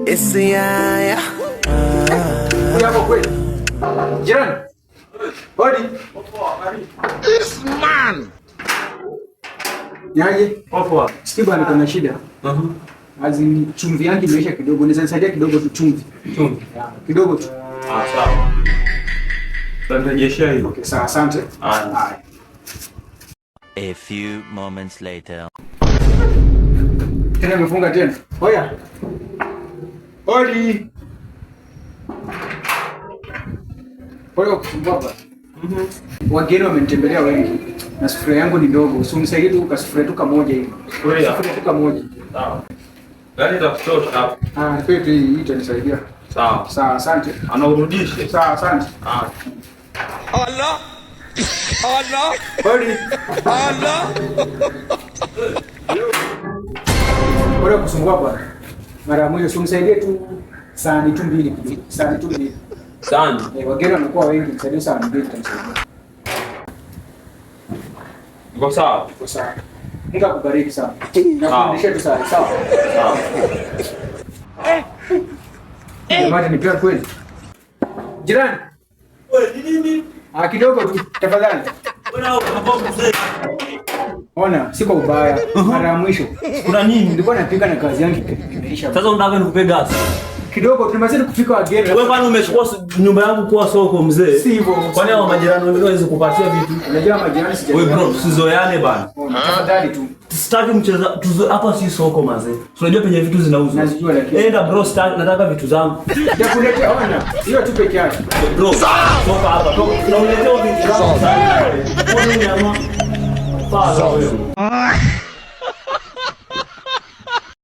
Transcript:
It's the yeah. Huyu hapo kweli. Jirani. Hodi. This man. Niaje? Poa. Sikia bwana, kuna shida. Azi chumvi yangu imeisha kidogo. Unaweza nisaidia kidogo tu chumvi? Chumvi. Yeah, kidogo tu. Ah, sawa. Tutarejeshea hiyo. Okay, sawa, asante. Haya. Haya. A few moments later. Tena imefunga tena. Oya. Hodi. Pole kwa kusumbua bwana. Wageni wamenitembelea wengi na sufuria yangu ni ndogo. Usinisaidie tu kwa sufuria tu kamoja hivi. Sufuria? Sufuria tu kamoja. Sawa. Gani itakutosha hapo? Ah, nipe tu hii, hii itanisaidia. Sawa. Sawa, asante. Anaurudishe. Sawa, asante. Ah. Allah. Allah. Hodi. Allah. Pole kwa kusumbua bwana. Mara ya mwisho usinisaidie tu sahani tu mbili. Sahani tu mbili. Sahani. Eh, wageni wamekuwa wengi, nisaidie sahani mbili itanisaidia. Iko sawa? Iko sawa. Mungu akubariki sana. Nakurudishia tu sahani, sawa? Sawa. Jamani, ni pia kweli. Jirani. Wewe ni nini? Ah, kidogo tu tafadhali. Wewe unakuwa mzee. Ona, si kwa ubaya. Mara ya mwisho Kuna nini? nilikuwa napika na kazi yangu imeisha. Sasa unataka nikupe gas? Kidogo tumemaliza kupika wageni. Wewe kwani umechukua nyumba yangu kuwa soko mzee? Si hivyo. Kwani hao majirani wengine waweze kupatia vitu? Unajua majirani sija. Wewe bro, tusizoeane bana. Ona, tafadhali tu. Sitaki mcheza tuzo hapa si soko mazee. Tunajua penye vitu zinauzwa. Nazijua lakini. Enda bro, sitaki nataka vitu zangu. Nitakuletea ona. Hiyo tu peke yake. Bro, toka hapa. Toka. Na uletea vitu zangu. Wewe ni ama. Fala wewe.